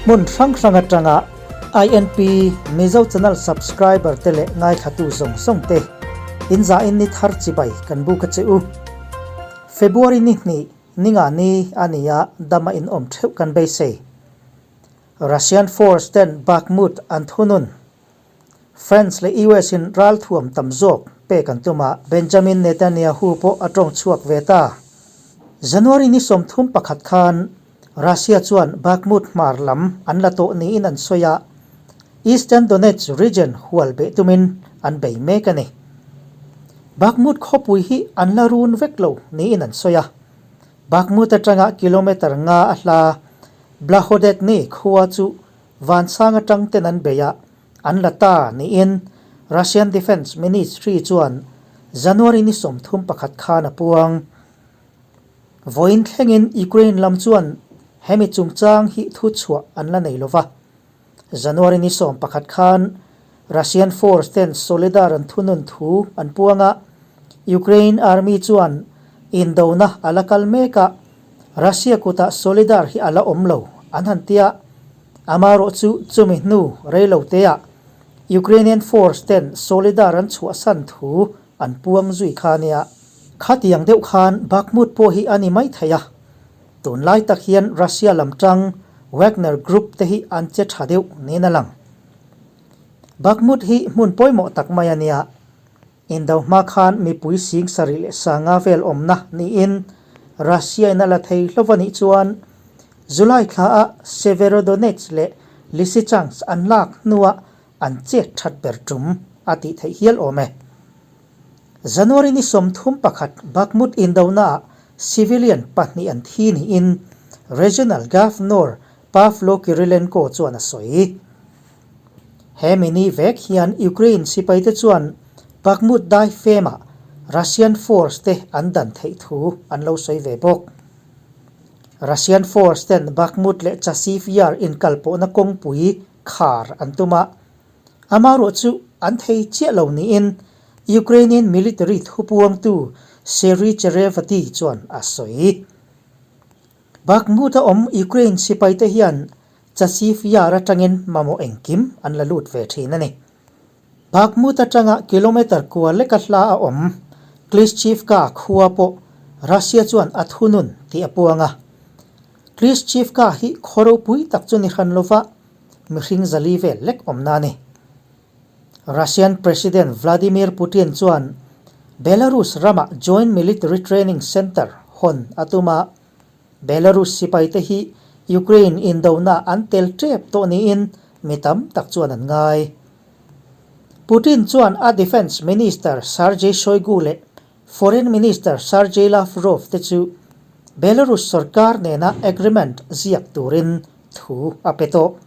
Hmun hrang hrang atanga INP Mizo Channel subscriber te leh ngaithlatu zawng zawng te in zahin ni thar chibai kan buk a che u. February ni hnih ninga ni a nia dama in awm theuh kan beisei. Russian force ten Bakhmut an thunun. France leh US in ralthuam tam zawk pek an tum a, Benjamin Netanyahu pawh a tawng chhuak ve ta. January ni 31 khan Russia chuan Bakhmut hmar lam an la tawh niin an sawi a, Eastern Donetsk region hual beh tumin an bei mek a ni. Bakhmut khawpui hi an la run vek lo niin an sawi a, Bakhmut atanga kilometre nga a hla Blahodetny khua chu Vansang atang ten an bei a, an la ta niin Russian Defence Ministry chuan January ni 31 khan a puang. Vawiin thlengin Ukraine lam chuan hemi chungchang hi thu chhuah an la nei lova. January ni 11 khan Russian force ten Soledar an thunun thu an puang a, Ukraine army chuan indona a la kal mek a, Russia kutah Soledar hi a la awm lo an han ti a, amarawh chu chumi hnu reiloteah Ukrainian force ten Soledar an chhuahsan thu an puang zui kha nia. Khatiang deuh khan Bakhmut pawh hi a ni mai thei a, tunlai tak hian Russia lam tang Wagner Group te hi an che tha deuh niin a lang. Bakhmut hi hmun pawimawh tak mai a nia. Indo hma khan mipui sing sarih leh sanga vel awmna niin Russia in a la thei hlauh a nih chuan July thla a Severodonetsk leh Lysychansk an lak hnuah an chet that ber tum a tih theih hial awm e. January ni 31 Bakhmut indonaah civilian pahnih an thi niin Regional Governor Pavlo Kyrylenko chuan a sawi. He mini vek hian Ukraine sipaite chuan Bakhmut dai femah Russian force te an dan theih thu an lo sawi ve bawk. Russian force ten Bakhmut leh Chasiv Yar inkalpawhna kawngpui khar an tum a, amaherawh chu an thei chiah lo niin Ukrainian military thupuangtu Serhiy Cherevati chuan a sawi. Bakhmut-a awm Ukraine sipaite hian Chasiv Yar atangin mamawh engkim an la lut ve thin a ni. Bakhmut atanga kilometre kua leka hla a awm Klishchiivka khua pawh Russia chuan a thunun tih a puang a. Klishchiivka hi khaw ropui tak chu ni hran lova mihring zali vel lek awmna a ni. Russian President Vladimir Putin chuan Belarus ramah Joint Military Training Center hawn a tum a, Belarus sipaite hi Ukraine indona an tel tep tawh niin mi tam tak chuan an ngai. Putin chuan a Defence Minister Sergei Shoigu leh Foreign Minister Sergei Lavrov te chu Belarus sorkar nena agreement ziak turin thu a pe tawh.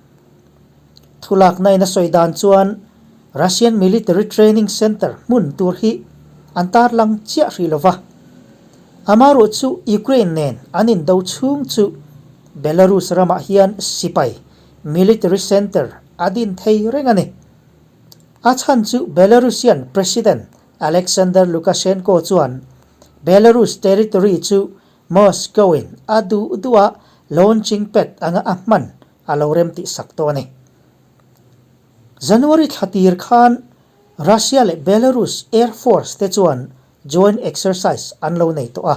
Thulakna in a sawi dan chuan Russian Military Training Center hmun tur hi an tarlang chiah hrih lova. Amaherawh chu Ukraine nen an indo chhung chu Belarus ramah hian sipai military center a din thei reng a ni. A chhan chu Belarusian President Alexander Lukashenko chuan Belarus territory chu Moscow in a duh duh a launching pad anga a hman a lo rem tih sak tawh a ni. January thla tir khan Russia leh Belarus Air Force te chuan joint exercise an lo nei tawh a,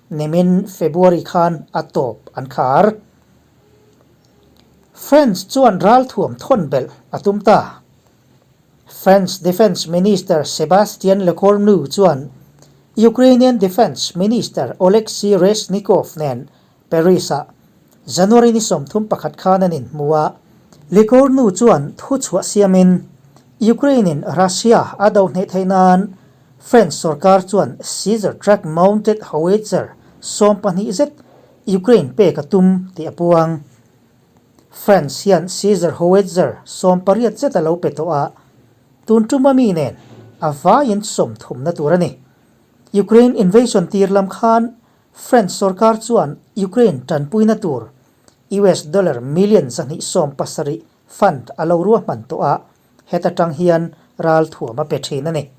nimin February khan a tawp an khar. France chuan ralthuam thawn belh a tum ta. France Defence Minister Sebastien Lecornu chuan Ukrainian Defence Minister Oleksiy Reznikov nen Paris-ah January ni 31 khan an inhmu a. Lecornu chuan thu chhuah siamin Ukraine-in Russia a do hneh theih nan French sorkar chuan Caesar truck mounted howitzer 12 zet Ukraine pek a tum tih a puang. France hian Caesar howitzer 18 zet a lo pe tawh a, tun tuma mi nen a vaiin 30 na tur a ni. Ukraine invasion tir lam khan French sorkar chuan Ukraine tanpuina tur US dollar million 270 fund a lo ruahman tawh a, heta tang hian ral thuam a pe thin a ni.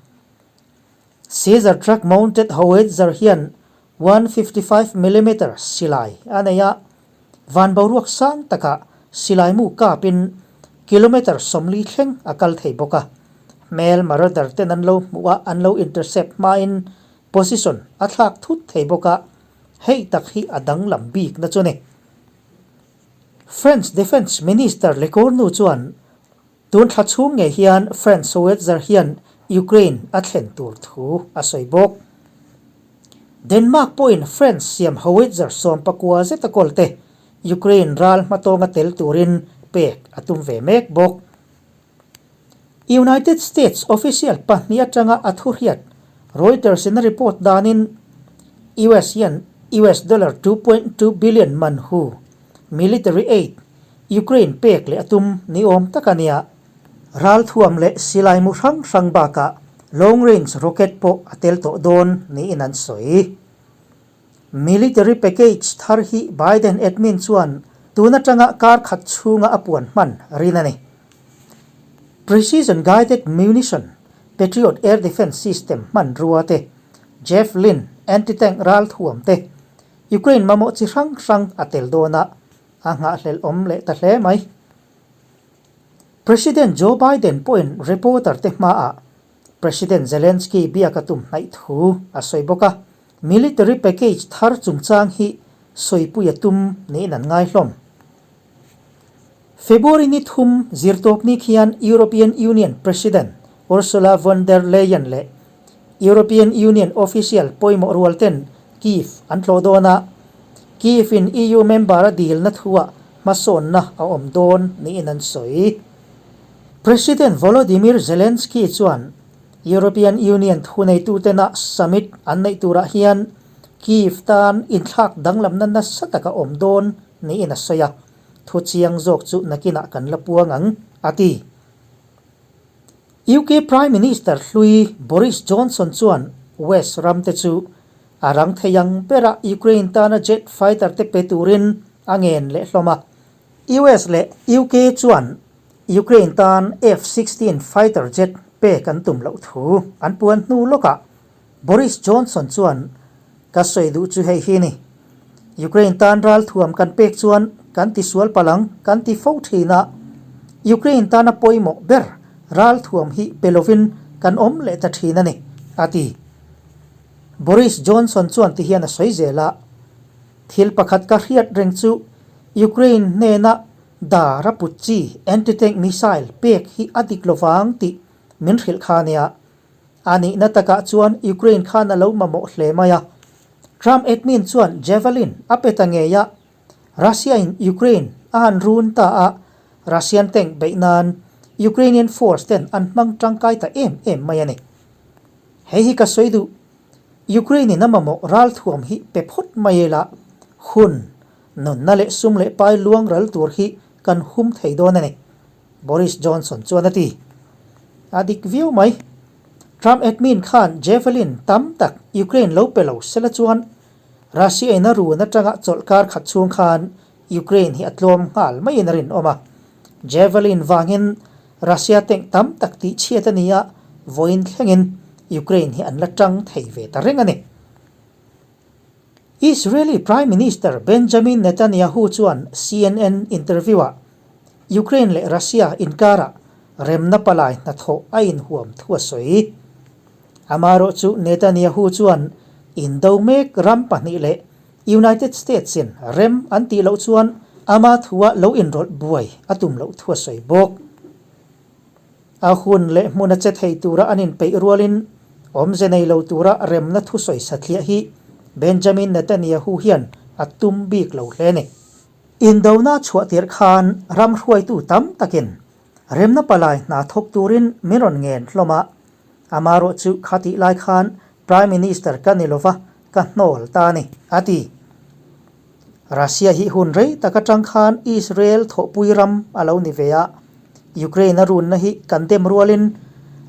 Caesar truck mounted howitzer hian 155 millimeter silai a nei a, van boruak sang takah silaimu kapin kilometre 40 thleng a kal thei bawk a. Hmelma radar ten an lo hmuh a, an lo intercept hmain position a thlak thut thei bawk a, hei tak hi a danglam bikna chu a ni. French Defence Minister Lecornu chuan tun thla chhung ngei hian French howitzer hian Ukraine a thlen tur thu a sawi bawk. Denmark pawhin French siam howitzer 19 zeta kawlte Ukraine ral hmatawnga tel turin pek a tum ve mek bawk. United States official pahnih atanga a thuhriat Reuters in a report danin US hian US dollar 2.2 billion man hu military aid Ukraine pek leh a tum ni awm tak a nia. Ralthuam leh silai mu hrang hrang bakah long range rocket pawh a tel tawh dawn niin an sawi. Military package thar hi Biden admin chuan tun atanga kar khat chhunga a puan hman rin a ni. Precision Guided Munition, Patriot Air Defence System hmanrua te, Javelin anti-tank ralthuam te, Ukraine mamawh chi hrang hrang a tel dawn a, a nghahhlelh awm leh ta hle mai. President Joe Biden pawhin reporter te hmaah President Zelensky biak a tum hnaih thu a sawi bawk a, military package thar chungchang hi sawipui a tum niin an ngai hlawm. February ni thum zirtawpni khian European Union President Ursula von der Leyen leh European Union official pawimawh rual ten Kyiv an tlawh dawn a, Kyiv in EU member a dilna thuah hmasawnna a awm dawn niin an sawi. President Volodymyr Zelensky chuan European Union thuneitutena summit an neih turah hian Kyiv tan inthlak danglamna nasa taka awm dawn niin a sawi a, thu chiang zawk chu nakinah kan la puang ang, a ti. UK Prime Minister hlui Boris Johnson chuan West ramte chu a rang thei ang bera Ukraine tana jet fighter te pe turin a ngen leh hlawm a. US leh UK chuan Ukraine tan F-16 fighter jet pek an tum loh thu an puan hnu lawkah Boris Johnson chuan, Ka sawi duh chu hei hi ni. Ukraine tan ralthuam kan pek chuan kan ti sual palh ang kan ti fo thin a. Ukraine tana pawimawh ber ralthuam hi pe lovin kan awm leh ta thin a ni, a ti. Boris Johnson chuan ti hian a sawi zel a, Thil pakhat ka hriat reng chu Ukraine hnena dar a put chi anti-tank missile pek hi a dik lovang tih min hrilh kha nia. A nihna takah chuan Ukraine khan a lo mamawh hle mai a. Trump admin chuan Javelin a pe ta ngei a, Russia in Ukraine a han run ta a, Russian tank beih nan Ukrainian force ten an hmang tangkai ta em em mai a ni. Hei hi ka sawi duh. Ukraine in a mamawh ralthuam hi pe phawt mai ila, hun, nunna leh sum leh pai luang ral tur hi kan hum thei dawn a ni, Boris Johnson chuan a ti. A dik viau mai. Trump admin khan Javelin tam tak Ukraine lo pe lo sela chuan Russia in a run atanga chawlhkar khat chhung khan Ukraine hi a tlawm nghal maiin a rinawm a. Javelin vangin Russia tank tam tak tih chhiat a ni a, vawiin thlengin Ukraine hi an la tang thei ve ta reng a ni. Israeli Prime Minister Benjamin Netanyahu chuan CNN interview-ah Ukraine leh Russia inkarah remna palai hnathawh a inhuam thu a sawi. Amaherawh chu Netanyahu chuan indo mek ram pahnih leh United States-in rem an tih loh chuan ama thua lo inrawlh buai a tum loh thu a sawi bawk. A hun leh hmun a che thei tura an inpeih rualin awmze nei lo tura remna thusawi sathliah hi Benjamin Netanyahu hian a tum bik lo hle a ni. Indona chhuah tirh khan ram hruaitu tam takin remna palai hna thawk turin min rawn ngen hlawm a, amarawh chu kha tih lai khan Prime Minister ka ni lova ka hnawl ta a ni, a ti. Russia hi hun rei tak atang khan Israel thawhpui ram a lo ni ve a, Ukraine a runna hi kan dem rualin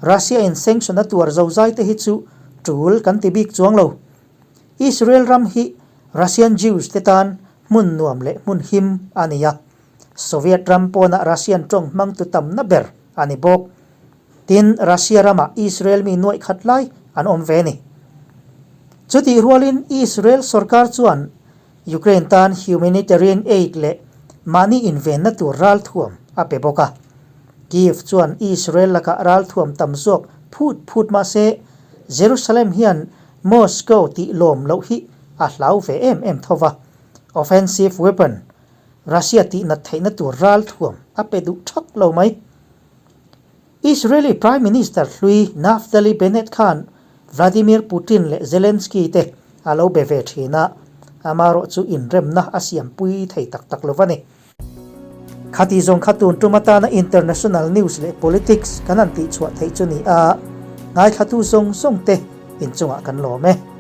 Russia in sanction a tuar zozai te hi chu tul kan ti bik chuang lo. Israel ram hi Russian Jews te tan hmun nuam leh hmun him a ni a, Soviet ram pawnah Russian tawng hmangtu tamna ber a ni bawk. Tin, Russia ramah Israel mi nuaih khat lai an awm ve a ni. Chutih rualin Israel sorkar chuan Ukraine tan humanitarian aid leh mahni invenna tur ralthuam a pe bawk a. Kyiv chuan Israel lakah ralthuam tam zawk phut phut mah se, Jerusalem hian Moscow tih lawm loh hi a hlau ve em em tho va, offensive weapon, Russia tih nat theihna tur ralthuam a pe duh thak lo mai. Israeli Prime Minister hlui Naftali Bennett khan Vladimir Putin leh Zelensky te a lo be ve thin a, amarawh chu inremna a siampui thei tak tak lo va ni. Khati zawng kha tun tum atana international news leh politics kan han tihchhuah theih chu ni a, ngaithlatu zawng zawng te inchungah kan lawm e.